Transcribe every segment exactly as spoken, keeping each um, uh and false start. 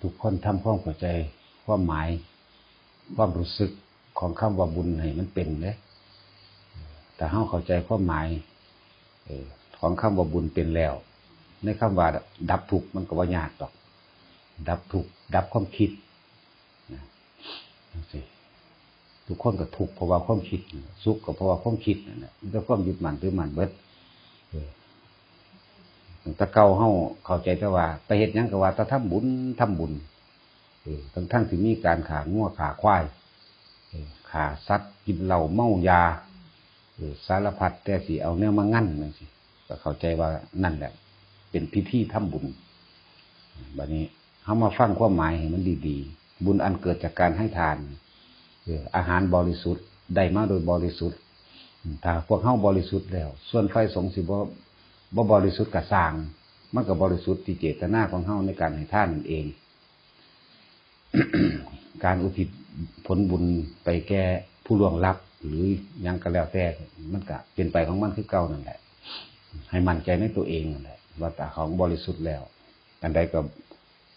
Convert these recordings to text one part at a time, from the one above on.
ทุกคนทำความเข้าใจความหมาย ความรู้สึกของคำว่าบุญให้มันเป็นเด้ ถ้าเฮาเข้าใจความหมาย เอ่อ ของคำว่าบุญเป็นแล้ว ในคำว่าดับทุกข์มันก็บ่ยากดอก ดับทุกข์ ดับความคิด นะ จังซี้ ทุกคนก็ทุกข์เพราะว่าความคิด สุขก็เพราะว่าความคิดนั่นแหละ มีแต่ความยึดมั่นถือมั่นเบิด เออ ตั้งแต่เก่าเฮาเข้าใจแต่ว่าไปเฮ็ดหยังก็ว่าแต่ทำบุญ ทำบุญ เออ ทั้งๆที่มีการฆ่างัวฆ่าควาย เออ ฆ่าสัตว์ กินเหล้าเมายา เออ สารพัด แต่สิเอาแนวมางันจังซี้ ก็เข้าใจว่านั่นแหละ เป็นพิธีทำบุญ บัดนี้เฮามาฟังความหมายให้มันดีๆ บุญอันเกิดจากการให้ทาน เออ อาหารบริสุทธิ์ ได้มาโดยบริสุทธิ์ ถ้าพวกเฮาบริสุทธิ์แล้ว ส่วนฝ่ายสงฆ์สิบ่ บ่บริสุทธิ์ก็ซ่าง มันก็บริสุทธิ์ที่เจตนาของเฮาในการให้ทานนั่นเอง การอุทิศผลบุญไปแก่ผู้ล่วงลับ หรือหยังก็แล้วแต่ มันก็เป็นไปของมันคือเก่านั่นแหละ ให้มั่นใจในตัวเองนั่นแหละ ว่าตาของบริสุทธิ์แล้ว อันใดก็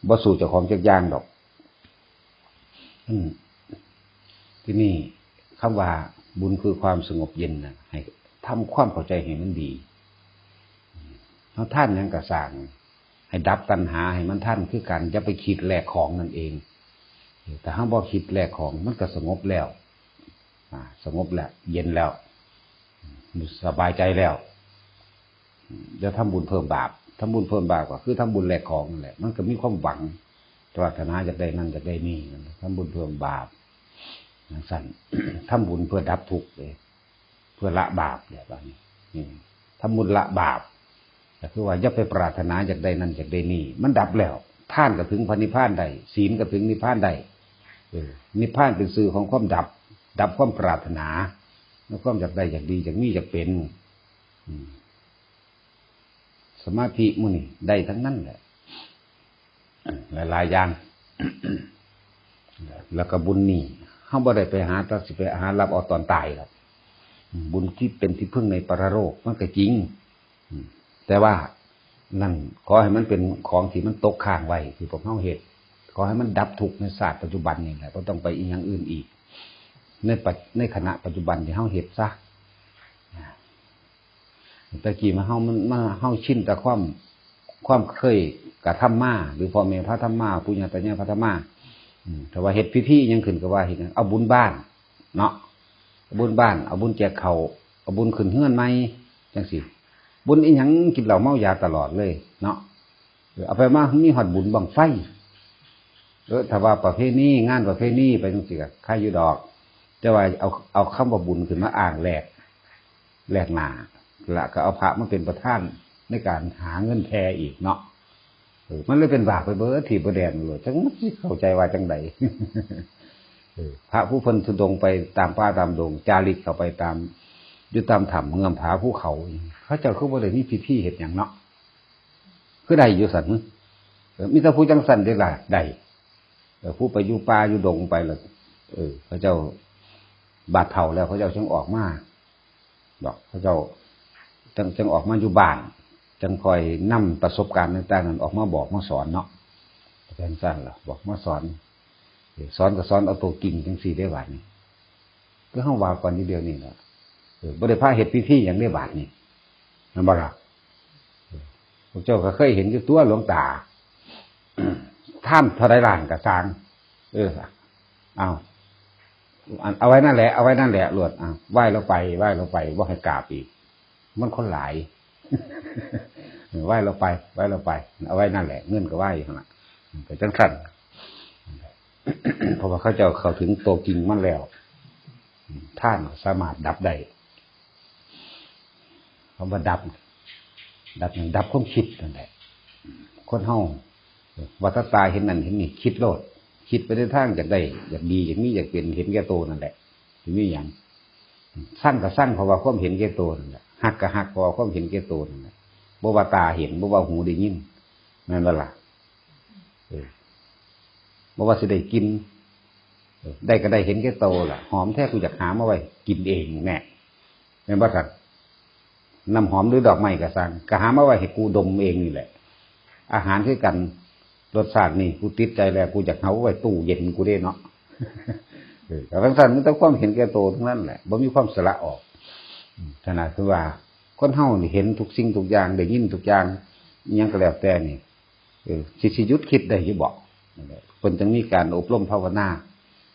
บ่สู้เจ้าของจักอย่างดอก อืม ทีนี้คำว่าบุญคือความสงบเย็นน่ะ ให้ทำความเข้าใจให้มันดี เฮาทานหยังก็ซ่าง ให้ดับตัณหาให้มันทันคือกัน อย่าไปคิดแลกของนั่นเอง ถ้าเฮาบ่คิดแลกของ มันก็สงบแล้ว อ่า สงบแล้ว เย็นแล้ว สบายใจแล้ว อย่าทำบุญเพิ่มบาป ทำบุญเพิ่มบาปก็คือทำบุญแลกของนั่นแหละ มันก็มีความหวัง ปรารถนาอยากได้นั่นอยากได้นี่นั่นแหละ ทำบุญเพิ่มบาป จังซั่น ทำบุญเพื่อดับทุกข์เด้ เพื่อละบาปเด้ บัดนี้ อืม ทำบุญละบาป ก็คือว่าอย่าไปปรารถนาอยากได้นั่นอยากได้นี่ มันดับแล้ว ทานก็ถึงพระนิพพานได้ ศีลก็ถึงนิพพานได้ เออ นิพพานเป็นชื่อของความดับ ดับความปรารถนา ในความอยากได้อยากดีอยากมีอยากเป็น อืม สมาธิหมู่นี้ได้ทั้งนั้นแหละ หลายๆอย่าง แล้วก็บุญนี่ เฮาบ่ได้ไปหา แต่สิไปหารับเอาตอนตายหรอก บุญที่เป็นที่พึ่งในปรโลก มันก็จริง อืม แต่ว่านั่นขอให้มันเป็นของที่มันตกค้างไว้ ที่พวกเฮาเฮ็ด ขอให้มันดับทุกข์ในชาติปัจจุบันนี่แหละ บ่ต้องไปอีหยังอื่นอีก ในปัจ- ในขณะปัจจุบันที่เฮาเฮ็ดซะ แต่กี้มาเฮามันมา เฮาชินแต่ความ ความเคยกระทำมา หรือพ่อแม่พาทำมา ปู่ย่าตายายพาทำมา อืม ถ้าว่าเฮ็ดพิธีหยังขึ้นก็ว่าเฮ็ดหยัง เอาบุญบ้านเนาะ เอาบุญบ้าน เอาบุญแจกข้าว เอาบุญขึ้นเฮือนใหม่ จังซี้ บุญอีหยัง กินเหล้าเมายาตลอดเลยเนาะ เออ เอาไปมามีฮอดบุญบั้งไฟ เออ ถ้าว่าประเพณี งานประเพณีไปจังซี้ก็ใครอยู่ดอก แต่ว่าเอา เอาคำว่าบุญขึ้นมาอ้างแลก แลกหน้า และก็เอาพระมาเป็นประธานในการหาเงินแผ่อีกเนาะ เออ มันเลยเป็นบาปไปเบิดทีเบิดแดนเลย จังมันสิเข้าใจว่าจังใด เออ พระผู้เพิ่นธุดงค์ไปตามป่าตามดง จาริกเข้าไปตาม อยู่ตามถ้ำเงื้อมผาภูเขา เขาเจ้าคือบ่ได้มีพิธีเฮ็ดหยังเนาะ คือได้อยู่ซั่น เออ มีแต่ผู้จังซั่นเด้ล่ะ ได้ เออ ผู้ไปอยู่ป่าอยู่ดงไปล่ะ เออ เขาเจ้าบาดเฒ่าแล้ว เขาเจ้าจังออกมา ดอก เขาเจ้าจัง จังออกมาอยู่บ้าน จังค่อยนำประสบการณ์ต่างๆนั้นออกมาบอกมาสอนเนาะ เป็นซั่นล่ะ บอกมาสอน เออ สอนก็สอนเอาตัวจริงจังซี่เด้ บาดนี้ คือเฮาว่าก่อนอยู่เดียวนี่ล่ะ เออ บ่ได้พาเฮ็ดพิธีหยังเด้ บาดนี้ แม่นบ่ล่ะ เออ พวกเจ้าก็เคยเห็นอยู่ตัวหลวงตา ทานเท่าใดล้านก็ซ่าง เออ เอา อัน เอาไว้นั่นแหละ เอาไว้นั่นแหละ โลด อ่ะ ไหว้ลงไป ไหว้ลงไป บ่ให้กราบอีก มันคนหลาย ไหว้ลงไป ไหว้ลงไป เอาไว้นั่นแหละ เงินก็ไหว้อยู่หั่นล่ะ ก็จังซั่น เพราะว่าเขาเจ้าเข้าถึงตัวจริงมันแล้ว ทานก็สามารถดับได้ คำว่าดับ ดับหยัง ดับความคิดนั่นแหละ คนเฮา ว่าตาตาเห็นนั่นเห็นนี่ คิดโลด คิดไปในทางอยากได้ อยากดี อยากมี อยากเป็น เห็นแก่ตัวนั่นแหละ สิมีหยัง ซังก็ซังเพราะว่าความเห็นแก่ตัวนั่นแหละ ฮักก็ฮักเพราะว่าความเห็นแก่ตัวนั่นแหละ บ่ว่าตาเห็น บ่ว่าหูได้ยิน แม่นบ่ล่ะ เออ บ่ว่าสิได้กิน เออ ได้ก็ได้เห็นแก่ตัวล่ะ หอมแท้กูอยากหามาไว้กินเองแน่ แม่นบ่ครับ น้ำหอมหรือดอกไม้ก็ซ่าง ก็หามาไว้ให้กูดมเองนี่แหละ อาหารคือกัน รสชาตินี่กูติดใจแล้ว กูอยากเอาไว้ตู้เย็นกูเด้เนาะ เออ แต่ทั้งสั้นมันต้องความเห็นแก่ตัวทั้งนั้นแหละ บ่มีความสละออก อืม ขนาดคือว่า คนเฮานี่เห็นทุกสิ่งทุกอย่าง ได้ยินทุกอย่าง อิหยังก็แล้วแต่นี่ เออ สิ สิหยุดคิดได้อยู่บ่ นั่นแหละ เพิ่นจึงมีการอบรมภาวนา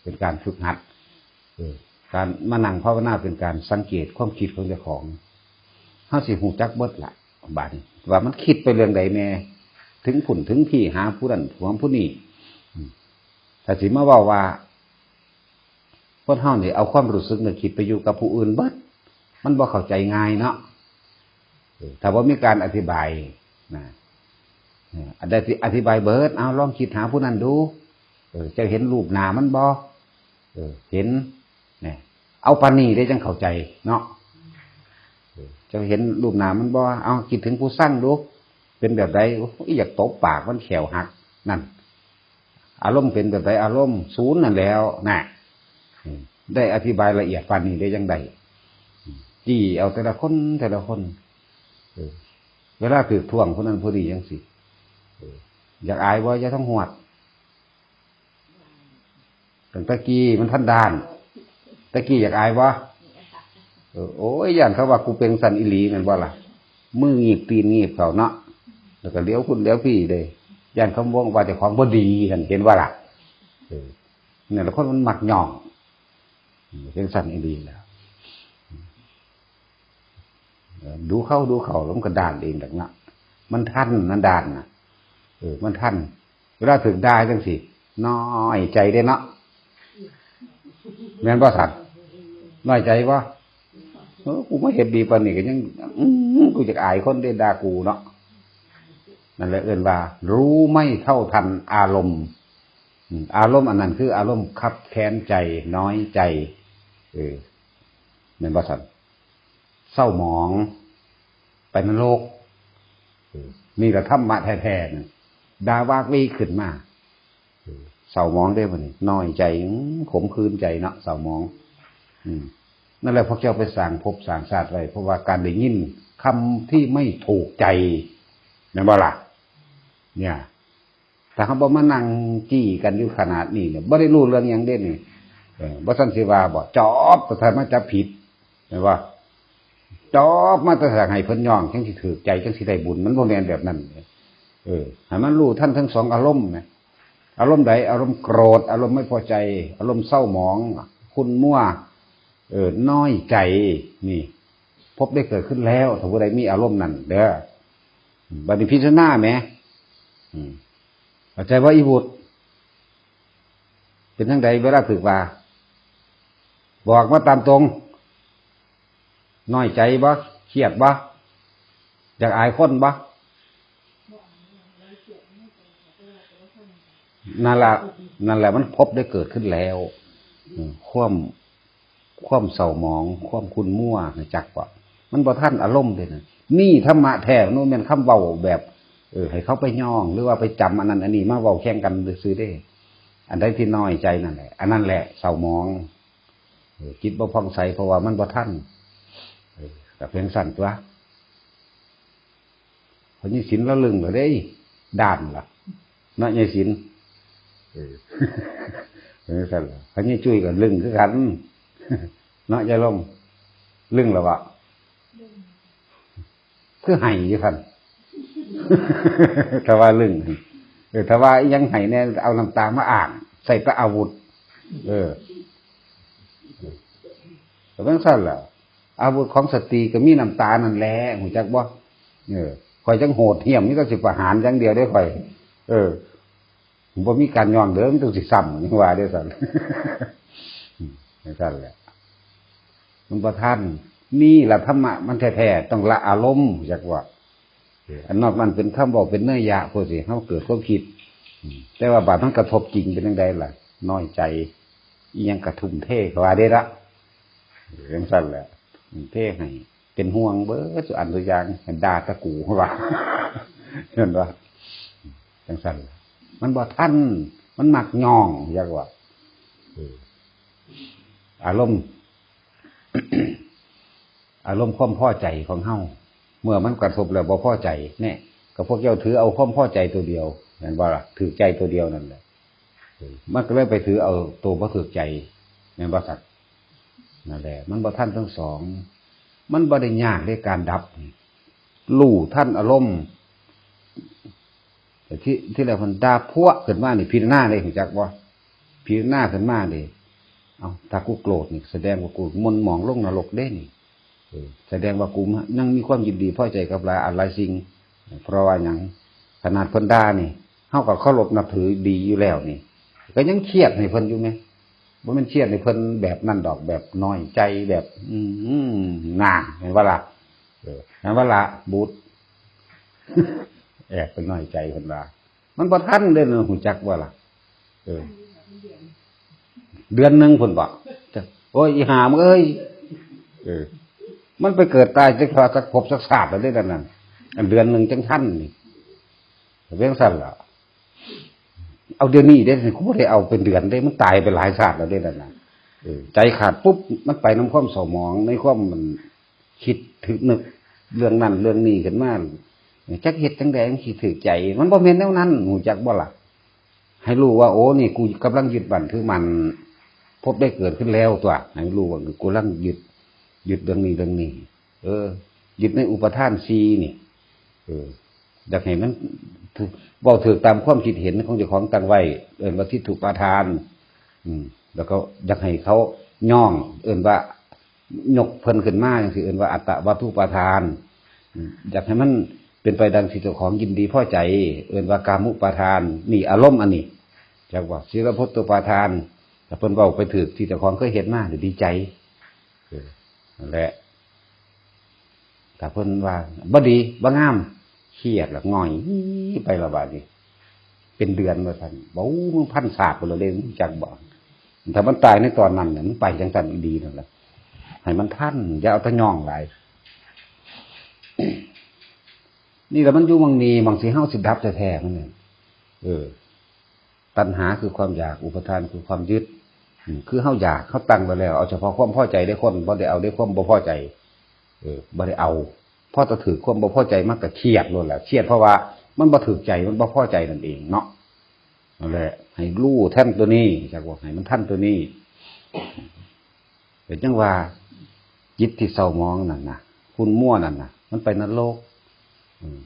เป็นการฝึกหัด เออ การมานั่งภาวนาเป็นการสังเกตความคิดของเจ้าของ เฮาสิฮู้จักเบิดละ บาดนี้ ว่ามันคิดไปเรื่องใดแน่ ถึงพุ้นถึงพี้ หาผู้นั้นหวงผู้นี้ อืม ถ้าสิมาเว้าว่า คนเฮานี่เอาความรู้สึกนึกคิดไปอยู่กับผู้อื่นเบิด มันบ่เข้าใจง่ายเนาะ เออ ถ้าบ่มีการอธิบายนะ เออ อันใดที่อธิบายเบิด เอาลองคิดหาผู้นั้นดู เออ เจ้าเห็นรูปหน้ามันบ่ เออ เห็น เนี่ย เอาปานนี้ได้จังเข้าใจเนาะ เออ เจ้าเห็นรูปหน้ามันบ่ เอาคิดถึงผู้ซังดู เป็นแบบใด โอ้ย อยากตบปากมันแข้วหัก นั่น อารมณ์เป็นแบบใด อารมณ์ศูนย์นั่นแหล้ว น่ะ อืม ได้อธิบายละเอียดปานนี้ได้จังใด อืม จี้เอาแต่ละคน แต่ละคน เออ เวลาถืกท้วงผู้นั้นผู้นี้จังซี้ เออ อยากอายบ่ ยายทองฮวด ตั้งแต่กี้มันทันด้าน แต่กี้อยากอายบ่ เออ โอ้ย ย่านเขาว่ากูเป็นสันอีหลีแม่นบ่ล่ะ มือหงิบตีนหงิบเขาเนาะ แล้วก็เหลียวพุ้นเหลียวพี้เด้ ย่านเขามองว่าเจ้าของบ่ดีนั่น เห็นบ่ล่ะ เออ เนี่ย แล้วคนมันมักย่อง เออ เป็นสันอีหลีแล้ว เออ ดูเขา ดูเขา แล้วมันก็ด้านเองดอกเนาะ มันทัน มันด้านน่ะ เออ มันทัน เวลาถืกด่าจังซี้ น้อยใจเด้เนาะ แม่นบ่สัน น้อยใจบ่ เออ กูมาเฮ็ดดีปานนี้ก็ยัง อื้อหือ กูอยากอายคนเด้ด่ากูเนาะ นั่นแหละเอิ้นว่า รู้ไม่เท่าทันอารมณ์ อืม อารมณ์อันนั้นคืออารมณ์คับแค้นใจ น้อยใจ เออ แม่นบ่สัน เศร้าหมอง ไปนรก เออ นี่ก็ธรรมะแท้ๆนะ ด่าวากวีขึ้นมา เออ เศร้าหมองเด้อบัดนี้ น้อยใจ อื้อ ขมขื่นใจเนาะ เศร้าหมอง อืม นั่นแหละพวกเจ้าไปสร้างภพสร้างชาติไว้ เพราะว่าการได้ยินคำที่ไม่ถูกใจ แม่นบ่ล่ะ เนี่ย ถ้าเขาบ่มานั่งจี้กันอยู่ขนาดนี้เนี่ย บ่ได้รู้เรื่องหยังเด้นี่ เออ บ่ทันสิว่าบ่ จอบ แต่ถ้ามาจับผิด แม่นบ่ จอบมาแต่ถ้าให้เพิ่นย่อง จังสิถูกใจ จังสิได้บุญ มันบ่แม่นแบบนั้น เออ ให้มันรู้ทันทั้งสองอารมณ์นะ อารมณ์ใด อารมณ์โกรธ อารมณ์ไม่พอใจ อารมณ์เศร้าหมอง ขุ่นมัว เออ น้อยใจ นี่ ภพได้เกิดขึ้นแล้ว ถ้าผู้ใดมีอารมณ์นั่นเด้อ บัดนี้พิจารณาแหม อืม เข้าใจบ่อีบุตร เป็นจั่งใดเวลาถูกว่า บอกมาตามตรง น้อยใจบ่ เครียดบ่ อยากอายคนบ่ นั่นล่ะ นั่นแหละมันภพได้เกิดขึ้นแล้ว อืม ความ ความเศร้าหมอง ความขุ่นมัว รู้จักบ่ มันบ่ทันอารมณ์เด้นะ นี่ธรรมะแท้ มันบ่แม่นคำเว้าแบบ เออ ให้เขาไปย่อง หรือว่าไปจำอันนั้นอันนี้มาเว้าแข่งกันซื่อๆเด้ อันใดที่น้อยใจนั่นแหละ อันนั้นแหละเศร้าหมอง เออ จิตบ่ผ่องใส เพราะว่ามันบ่ทัน เออ ก็เพียงสั้นตัว พอนี่สินละลึงละเด้ ด้านละ เนาะยายสิน เออ เออ ซั่นล่ะ พอนี่จุ้ยก็ลึงคือกัน เนาะยายลม ลึงแล้วบ่ คือไห้อยู่ซั่น ถ้าว่าลึง เออ ถ้าว่าอีหยังไห้แน่ เอาน้ำตามาอ้าง ใส่แต่อาวุธ เออ ก็เป็นซั่นล่ะ อาวุธของสตรีก็มีน้ำตานั่นแหละ รู้จักบ่ เออ ข้อยจั่งโหดเหี้ยม มีแต่สิประหารอย่างเดียวเด้ข้อย เออ บ่มีการย่องเด้อ มันต้องสิซ้ำ ยังว่าเด้ซั่น จั่งซั่นแหละ มันบ่ทัน นี่ล่ะธรรมะมันแท้ๆ ต้องละอารมณ์ จักว่า เออ อันนอกนั้นเป็นคำเว้าเป็นเนยยะ พวกสิเฮาเกิดความคิด อืม แต่ว่าบาดมันกระทบจริงเป็นจั่งใดล่ะ น้อยใจ อีหยังกะทุ่มเทเข้าว่าเด้ละ เออ จั่งซั่นแหละ ทุ่มเทให้ เป็นห่วงเบิดซุอันซุอย่าง ให้ด่าแต่กูว่า เห็นบ่ จั่งซั่น มันบ่ทัน มันมักย่อง อยากว่า เออ อารมณ์ อารมณ์ความพอใจของเฮา เมื่อมันกระทบแล้วบ่พอใจ เนี่ย ก็พวกเจ้าถือเอาความพอใจตัวเดียว แม่นบ่ล่ะ ถือใจตัวเดียวนั่นแหละ เออ มันก็เลยไปถือเอาตัวบ่ถือใจ แม่นบ่สัก นั่นแหละ มันบ่ทันทั้งสอง มันบ่ได้ยากในการดับ รู้ทันอารมณ์ แต่ที่ ที่แรกมันด่าพวกขึ้นมานี่ พิจารณาได้ รู้จักบ่ พิจารณาขึ้นมาเด้ เอา ถ้ากูโกรธนี่ แสดงว่ากูหม่นหมองลงนรกเด้นี่ เออ แสดงว่ากูยังมีความยินดีพอใจกับหลายอันหลายสิ่ง เพราะว่าหยัง ขนาดเพิ่นด่านี่ เฮาก็เคารพนับถือดีอยู่แล้วนี่ ก็ยังเคียดให้เพิ่นอยู่แหม บ่แม่นเคียดให้เพิ่นแบบนั้นดอก แบบน้อยใจ แบบ อืม น่า แม่นบ่ล่ะ เออ แม่นบ่ล่ะ บุตร แอบไปน้อยใจเพิ่นว่า มันบ่ทันเด้นะ รู้จักบ่ล่ะ เออ เดือนหนึ่งพุ้นบ่ โอ้ย อีห่ามึงเอ้ย เออ มันไปเกิดตายจักพบจักชาติแล้วเด้นั่นน่ะ อันเดือนหนึ่งจั่งทันนี่ เป็นจั่งซั้นล่ะ เอาเดี๋ยวนี้เด้ กูบ่ได้เอาเป็นเดือนเด้ มันตายไปหลายชาติแล้วเด้นั่นน่ะ เออ ใจขาดปุ๊บ มันไปนำความเศร้าหมอง ในความมันคิดถึงนึกเรื่องนั้นเรื่องนี้ขึ้นมา จักเฮ็ดจั่งใดจั่งสิถืกใจ มันบ่แม่นแนวนั้น รู้จักบ่ล่ะ ให้รู้ว่า โอ้ นี่กูกำลังยึดมั่นถือมั่น พบได้เกิดขึ้นแล้วตั๊ว ให้รู้ว่ากูกำลังยึด ยึดเรื่องนี้เรื่องนี้ เออ ยึดในอุปาทานสี่นี่ เออ อยากให้มันถูก เว้าถูกตามความคิดเห็นของเจ้าของตั้งไว้ เอิ้นว่าทิฏฐุปาทาน อืม แล้วก็อยากให้เขาย่อง เอิ้นว่า ยกเพิ่นขึ้นมาจั่งซี้ เอิ้นว่าอัตตวัตถุปาทาน อืม อยากให้มันเป็นไปดังที่เจ้าของยินดีพอใจ เอิ้นว่ากามุปาทาน นี่อารมณ์อันนี้ จักว่า ศีลพัตตุปาทาน ถ้าเพิ่นเว้าไปถูกที่เจ้าของเคยเฮ็ดมา ดีใจ เออ นั่นแหละ ถ้าเพิ่นว่าบ่ดี บ่งาม เครียดละ หงอยไปละบาดนี้ เป็นเดือนว่าซั่น บ่ มึงพันชาติพุ้นละเด้ มึงจักบ่ ถ้ามันตายในตอนนั้นน่ะ มันไปจั่งซั่นอีหลีนั่นล่ะ ให้มันทัน อย่าเอาแต่ย่องหลาย นี่แหละมันอยู่หม่องนี้ หม่องที่เฮาสิดับแท้ๆ มันนี่ เออ ตัณหาคือความอยาก อุปาทานคือความยึด อืม คือเฮาอยาก เฮาตั้งไว้แล้ว เอาเฉพาะความพอใจเด้ คนบ่ได้เอาเด้ ความบ่พอใจ เออ บ่ได้เอา พอแต่ถืกความบ่พอใจ มันก็เครียดโลดแหละ เครียดเพราะว่ามันบ่ถูกใจ มันบ่พอใจนั่นเองเนาะ นั่นแหละ ให้รู้ทันตัวนี้ จักว่าให้มันทันตัวนี้ เป็นจั่งว่า จิตที่เศร้าหมองนั่นน่ะ ขุ่นมัวนั่นน่ะ มันไปนรก อืม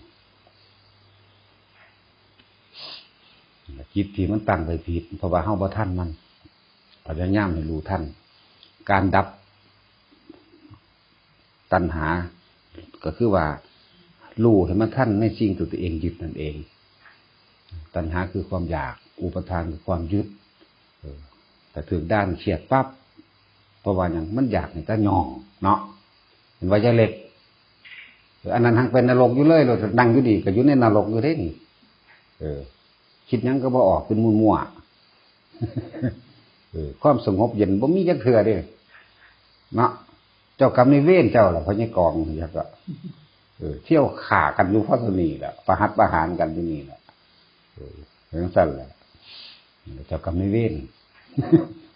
จิตที่มันตั้งไว้ผิด เพราะว่าเฮาบ่ทันมัน พยายามให้รู้ทัน การดับตัณหา ก็คือว่า รู้ให้มันทันในสิ่งที่ตัวเองยึดนั่นเอง ตัณหาคือความอยาก อุปาทานคือความยึด เออ ถ้าถูกด่าเครียดปั๊บ เพราะว่าหยัง มันอยากให้แต่ย่องเนาะ เห็นว่ายายเล็ก เออ อันนั้นหั้งไปนรกอยู่เลย เรานั่งอยู่นี่ก็อยู่ในนรกอยู่เด้นี่ เออ คิดหยังก็บ่ออก เป็นมั่วๆ เออ ความสงบเย็นบ่มีจักเทื่อเด้ เนาะ เจ้ากรรมนายเวรเจ้าล่ะ พญากอง อยากก็ เออ เที่ยวฆ่ากันอยู่เพราะตัวนี้แหละ ประหัตประหารกันอยู่นี่แหละ เออ เป็นจั่งซั่นแหละ เจ้ากรรมนายเวร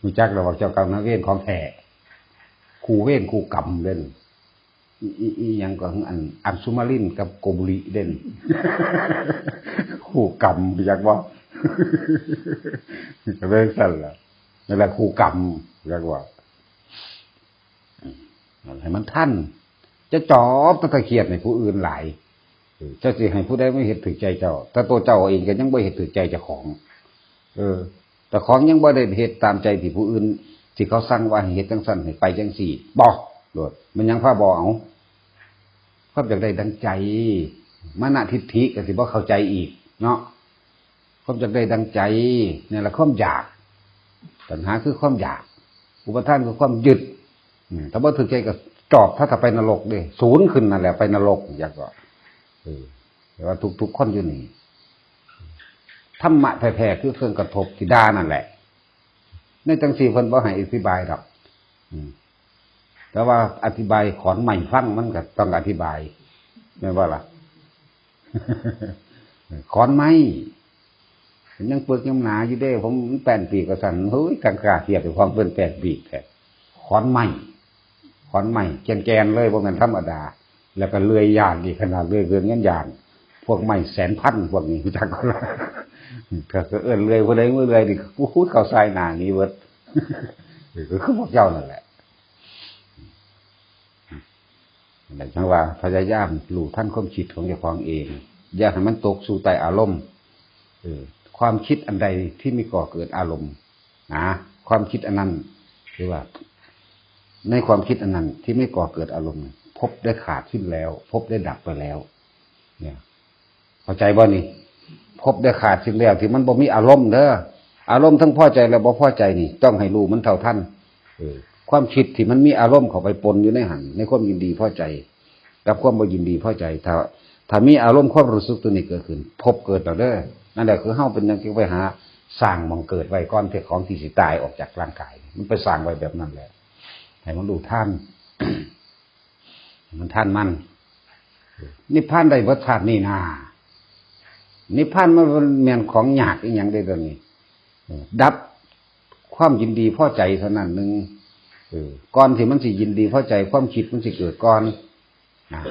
รู้จักแล้วว่าเจ้ากรรมนายเวรของแท้ คู่เวรคู่กรรมเด้น อี อี อีหยังก็ อัน อังสุมารินกับโกบุริเด้น คู่กรรม รู้จักบ่ ก็เป็นจั่งซั่นแหละ นั่นแหละคู่กรรม รู้จักบ่ อืม ให้มันทัน จะจอบตะเครียดให้ผู้อื่นหลาย เออ เจ้าสิให้ผู้ใดมาเฮ็ดถูกใจเจ้า แต่ตัวเจ้าเองก็ยังบ่เฮ็ดถูกใจเจ้าของ เออ เจ้าของยังบ่ได้เฮ็ดตามใจที่ผู้อื่น ที่เขาสั่งว่าให้เฮ็ดจั่งซั่น ให้ไปจั่งซี่ บ่ โลด มันยังพาบ่เอา ความอยากได้ดังใจ มานะทิฏฐิก็สิบ่เข้าใจอีกเนาะ ความอยากได้ดังใจ นี่แหละความอยาก ตัณหาคือความอยาก อุปาทานคือความยึด อืม ถ้าบ่ถูกใจก็จอบ ถ้า ถ้าไปนรกเด้ ศูนย์ขึ้นนั่นแหละ ไปนรก อยากก็ เออ แต่ว่าทุกๆ คนอยู่นี่ ธรรมะแท้ๆ คือเครื่องกระทบที่ด่านั่นแหละ ในจั่งซี่เพิ่นบ่ให้อธิบายดอก อืม แต่ว่าอธิบายขอนไม้ฟังมันก็ต้องอธิบาย แม่นบ่ล่ะ ขอนไม้ มันยังเปลือกยังหนาอยู่เด้ ผมมันแปดปีกว่าซั่น เฮ้ย กังขาเทียบกับของเพิ่นแปดปีกแท้ ขอนไม้ ขอนไม้แก่นๆ เลย บ่แม่นธรรมดา แล้วก็เลื่อยยางอีก ขนาดเลื่อยเบิ่งยังยาง พวกไม้แสนพันพวกนี้รู้จักบ่ล่ะ ก็เอิ้นเลื่อย ผู้ใดมาเลื่อยนี่ โอ้โห เข้าใส่หน้าหนีเบิด ก็คือพวกเจ้านั่นแหละ นั่นจั่งว่าพยายามรู้ทันความคิดของเจ้าของเอง อย่าให้มันตกสู่ใต้อารมณ์ เออ ความคิดอันใดที่ไม่ก่อเกิดอารมณ์นะ ความคิดอันนั้น คือว่า ในความคิดอันนั้นที่ไม่ก่อเกิดอารมณ์ ภพได้ขาดสิ้นแล้ว ภพได้ดับไปแล้ว เนี่ย เข้าใจบ่นี่ ภพได้ขาดสิ้นแล้ว ที่มันบ่มีอารมณ์เด้อ อารมณ์ทั้งพอใจและบ่พอใจนี่ ต้องให้รู้มันเท่าทัน เออ ความคิดที่มันมีอารมณ์เข้าไปปนอยู่ในหั้น ในความยินดีพอใจ กับความบ่ยินดีพอใจ ถ้า ถ้ามีอารมณ์ความรู้สึกตัวนี้เกิดขึ้น ภพเกิดแล้วเด้อ นั่นแหละคือเฮาเป็นหยังจึงไปหาสร้างหม่องเกิดไว้ก่อนที่ของที่สิตายออกจากร่างกาย มันไปสร้างไว้แบบนั้นแหละ ให้มันรู้ทัน มันทันมัน นิพพานได้เบิดชาตินี้นา นิพพานมันแม่นของยากอีหยังเด้ตัวนี้ เออ ดับความยินดีพอใจเท่านั้นหนึ่ง เออ ก่อนที่มันสิยินดีพอใจ ความคิดมันสิเกิดก่อนนะ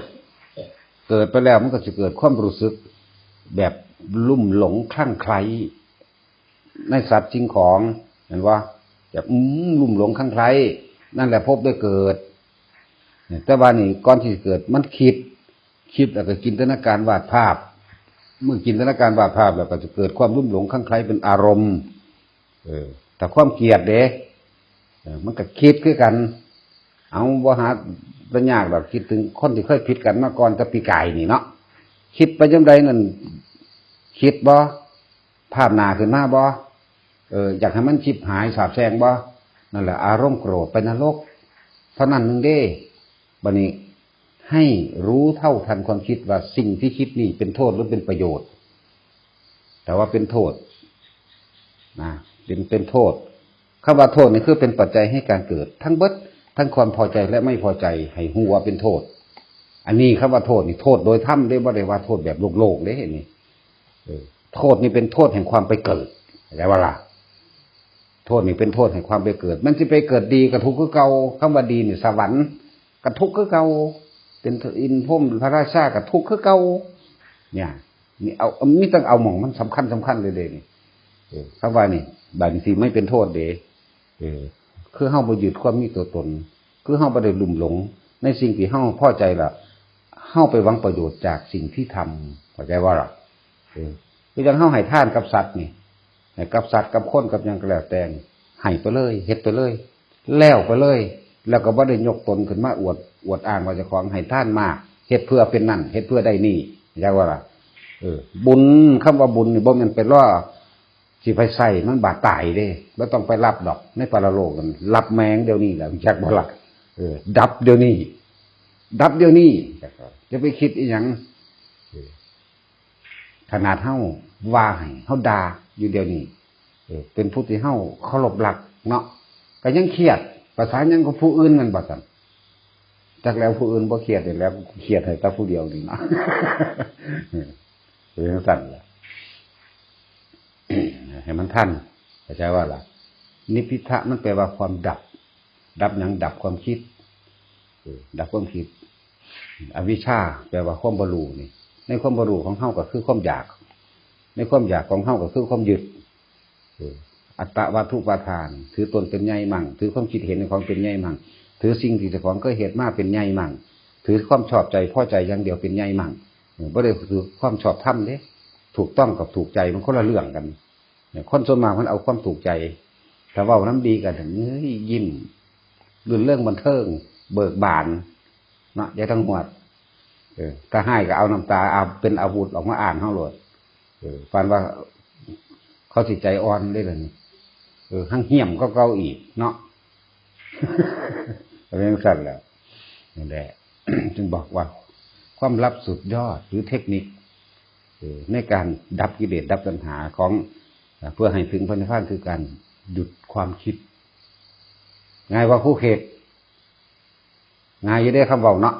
เกิดไปแล้วมันก็สิเกิดความรู้สึกแบบลุ่มหลงคลั่งไคล้ ในสัตว์สิ่งของ เห็นบ่ แบบ อืม ลุ่มหลงคลั่งไคล้ นั่นแหละภพได้เกิด แต่ว่านี่ก่อนที่เกิดมันคิด คิดแล้วก็จินตนาการวาดภาพ เมื่อจินตนาการวาดภาพแล้วก็จะเกิดความลุ่มหลงคลั่งไคล้เป็นอารมณ์ เออ ถ้าความเกลียดเด้ เออ มันก็คิดคือกัน เอาบ่หาบ่ยากดอก คิดถึงคนที่เคยผิดกันมาก่อนแต่ปีกายนี่เนาะ คิดไปจั่งใดนั่น คิดบ่ ภาพหน้าขึ้นมาบ่ เออ อยากให้มันชิบหายสาบแช่งบ่ นั่นแหละอารมณ์โกรธไปนรก เท่านั้นหนึ่งเด้ บัดนี้ให้รู้เท่าทันความคิดว่าสิ่งที่คิดนี่เป็นโทษหรือเป็นประโยชน์ แต่ว่าเป็นโทษนะ เป็น เป็นโทษ คำว่าโทษนี่คือเป็นปัจจัยให้การเกิด ทั้งเบิด ทั้งความพอใจและไม่พอใจ ให้ฮู้ว่าเป็นโทษ อันนี้คำว่าโทษนี่โทษโดยธรรมเด้ บ่ได้ว่าโทษแบบโลกๆเด้นี่ เออ โทษนี่เป็นโทษแห่งความไปเกิด เข้าใจบ่ล่ะ โทษนี่เป็นโทษแห่งความไปเกิด มันสิไปเกิดดีก็ทุกข์คือเก่า คำว่าดีนี่สวรรค์ก็ทุกข์คือเก่า เป็นอินทร์พรหมพระราชาก็ทุกข์คือเก่า เนี่ย นี่เอา มีต้องเอาหม่องมันสำคัญสำคัญเลยเด้นี่ เออ คำว่านี่ บางทีไม่เป็นโทษเด้ เออ คือเฮาบ่ยึดความมีตัวตน คือเฮาบ่ได้ลุ่มหลงในสิ่งที่เฮาพอใจละ เฮาไปหวังประโยชน์จากสิ่งที่ทำ เข้าใจบ่ล่ะ เออ คือจั่งเฮาให้ทานกับสัตว์นี่ ให้กับสัตว์กับคนกับหยังก็แล้วแต่นี่ ให้ไปเลย เฮ็ดไปเลย แล้วไปเลย แล้วก็บ่ได้ยกตนขึ้นมาอวด อวดอ้างว่าเจ้าของให้ทานมาก เฮ็ดเพื่อเป็นนั่น เฮ็ดเพื่อได้นี่ เข้าใจบ่ล่ะ เออ บุญ คำว่าบุญนี่บ่แม่นไปรอ สิไปใส่มันบาดตายเด้ บ่ต้องไปรับดอก ในปรโลกนั่น รับแม่งเดี๋ยวนี้แหละ รู้จักบ่ล่ะ เออ ดับเดี๋ยวนี้ ดับเดี๋ยวนี้ อย่าไปคิดอีหยัง เออ ขนาดเฮาว่าให้ เฮาด่าอยู่เดี๋ยวนี้ เออ เป็นผู้ที่เฮาเคารพรักเนาะ ก็ยังเครียด ประสานหยังกับผู้อื่นแม่นบ่ซั่น จักแล้วผู้อื่นบ่เครียดนี่แหล้ว เครียดให้แต่ผู้เดียวนี่เนาะ เออ เป็นจั่งซั่นล่ะ ให้มันทัน เข้าใจบ่ล่ะ นิพพิทะมันแปลว่าความดับ ดับหยัง ดับความคิด เออ ดับความคิด อวิชชา แปลว่าความบ่รู้นี่ ในความบ่รู้ของเฮาก็คือความอยาก ในความอยากของเฮาก็คือความยึด เออ อัตตวัตถุปาทาน ถือตนเป็นใหญ่มั่ง ถือความคิดเห็นของเป็นใหญ่มั่ง ถือสิ่งที่เจ้าของเคยเฮ็ดมาเป็นใหญ่มั่ง ถือความชอบใจพอใจอย่างเดียวเป็นใหญ่มั่ง เออ บ่ได้ถือความชอบธรรมเด้ ถูกต้องกับถูกใจมันคนละเรื่องกัน เนี่ย คนส่วนมากมันเอาความถูกใจ ถ้าเว้านำดีกัน เฮ้ย ยิ้ม รื่นเริงบันเทิง เบิกบาน เนาะ ยายทั้งหวด เออ ถ้าฮ้ายก็เอาน้ำตา เอาเป็นอาวุธออกมาอ้างเฮาโลด เออ ปานว่าเขาสิใจอ่อนเด้ล่ะนี่ เออ หังเหี้ยมกว่าเก่าอีกเนาะ เป็นจั่งซั่นแหละ นั่นแหละ จึงบอกว่าความลับสุดยอดหรือเทคนิค เออ ในการดับกิเลสดับตัณหาของ เอ่อ เพื่อให้ถึงพระนิพพานคือการหยุดความคิด ง่ายกว่าครูเขต ง่ายอยู่เด้คำเว้าเนาะ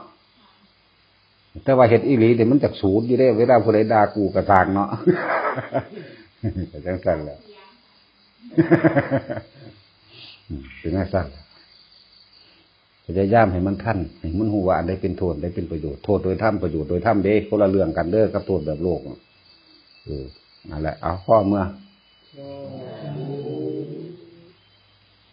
แต่ว่าเฮ็ดอีหลีนี่มันจักสูนอยู่เด้ เวลาผู้ใดด่ากูก็ซ่างเนาะ ก็จั่งซั่นแหละ อืม เป็นจั่งซั่นแหละ พยายามให้มันทัน ให้มันรู้ว่าอันใดเป็นโทษ อันใดเป็นประโยชน์ โทษโดยธรรม ประโยชน์โดยธรรมเด้ คนละเรื่องกันเด้อกับโทษแบบโลก เออ นั่นแหละ เอา พอเมือ